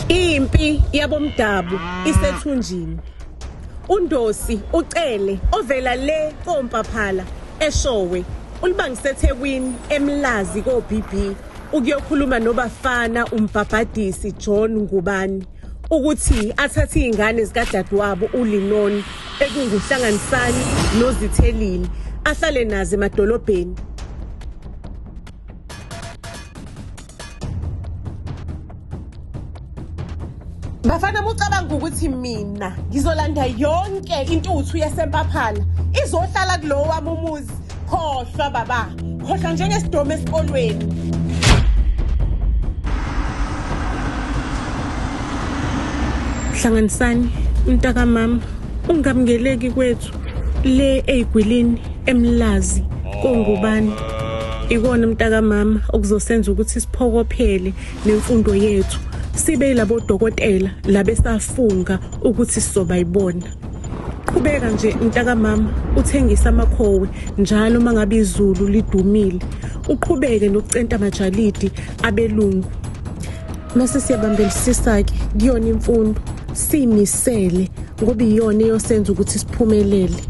Impi yabomdabu isethunjini. UNdosi uCele ovela le koMpaphala eShowe ulibangise eThekwini eMlazi koBB ukuyokhuluma noBafana umbhabhadisi John Ngubane ukuthi athathe izingane zikadadewabo uLinoni ekunguHlanganisani noZithelile ahlale nazo emadolobheni. Bafana mucabanga ukuthi mina ngizolanda yonke intuthu yasempaphala izohlala kulowo wami umuzi khohlwa baba khohlwa njengesidomu esikolweni. Hlanganisani mntakamama ungamukeleki kwethu le eyigwilini emlazi kongubani ikona mntakamama okuzosenza ukuthi siphokophele nemfundo yethu sibe yilabo dokotela labesafunga ukuthi sizoba yibona. Qhubeka nje mntakamama uthengise amakhowe njalo uma ngabe izulu lidumile, uqhubeke nokucenta amajalidi abelungu. Mase siyabambelisisa-ke kuyona imfundo, siyimisele ngoba iyona eyosenza ukuthi siphumelele.